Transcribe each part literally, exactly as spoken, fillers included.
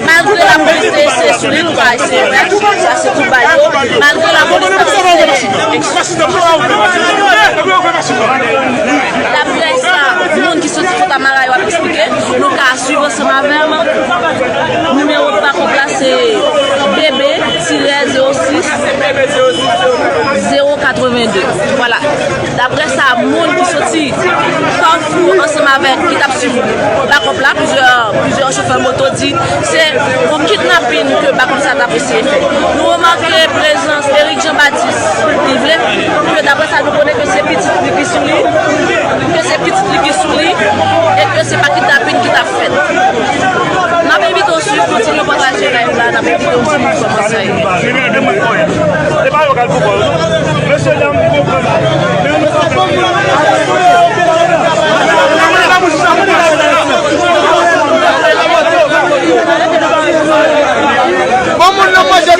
Malgre lapolis te eseye sou li, nou pa eseye fè, paske tou ba yo, malgre lapolis te eseye. Daprè sa, moun ki soti Fontamara yo ap eksplike, nou ka swiv ansanm avè m. Nimewo bakòp la se B B tirè zewo sis zewo katreven de. Vwala. Daprè sa, moun ki soti Kafou ansanm avèk ki t ap swiv bakòp la, plizyè, plizyè chofè moto di se yon kidnapin ke bakòp sa t ap eseye fè. Nou remake prezans Eric Jean Baptiste, li vle, ke daprè sa nou konnen ke se pitit li ki sou li, ke se pitit li ki sou li, e ke se pa kidnapin ki t ap fèt. N ap envite w swiv, kontinye pataje live la, n ap envite w swiv kòman sa ye. Se pa yo k al pou kò yo, non. Mesye dam, m konprann. Men nou konprann. Bon, moun nan manje.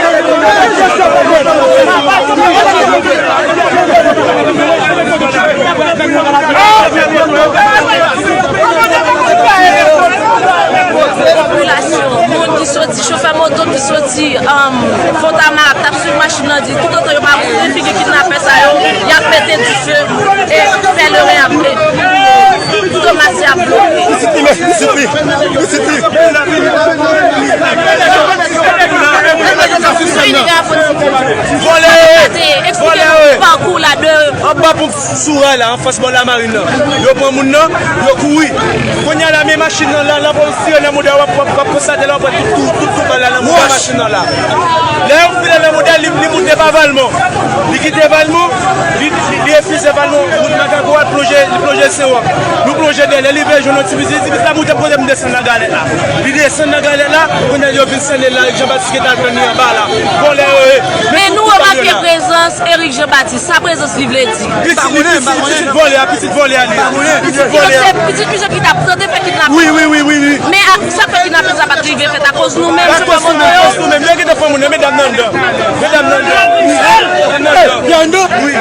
Popilasyon, moun ki soti, chofè moto ki soti, um, Fontamara, k t ap swiv machin nan, di toutotan yo pa montre figi kidnapè sa yo, y ap mete dife e fè leren ap tonmase ap bloke. Pitit li, pitit li, pitit li. Vòlè yo ye. Vòlè yo ye. Anba pon sou ray la, anfas bò lamarin nan. Yo pran moun nan, yo kouri. Kounye a la, men machin nan la, la polis tire nan mouda, w ap, w ap, w ap konstate la, w ap wè tout, tout, tout, tout bal la nan mouda machin nan la. Lè yo vire nan mouda, li, li moute pa Valmont. Li kite Valmont, li, li, li refize Valmont, wout Makago a, l plonje, li plonje Sewòk. Nou plonje dèyè, lè li vin jwenn yon ti biznis, ti biznis la moute kote m desann nan galèt la. Li desann nan galèt la, kounye a yo vin sennen l la, Eric Jean Baptiste ki t al tann li anba la. Vòlè yo ye. Men nou remake prezans Eric Jean Baptiste. Sa prezans li vle di? Pitit li, pitit, pitit vòlè a, pitit vòlè a li ye. Pitit vòlè a. Se pitit misye ki t ap tante fè kidnapin. Wi, wi, wi, wi, wi. Men a, sa k fè kidnapin sa pa t rive fèt akoz nou menm, chofè moto yo. Akoz nou menm, yo gentan pran moun nan, medam nan anndan. Medam nan anndan. Wi. Medam nan anndan. Wi.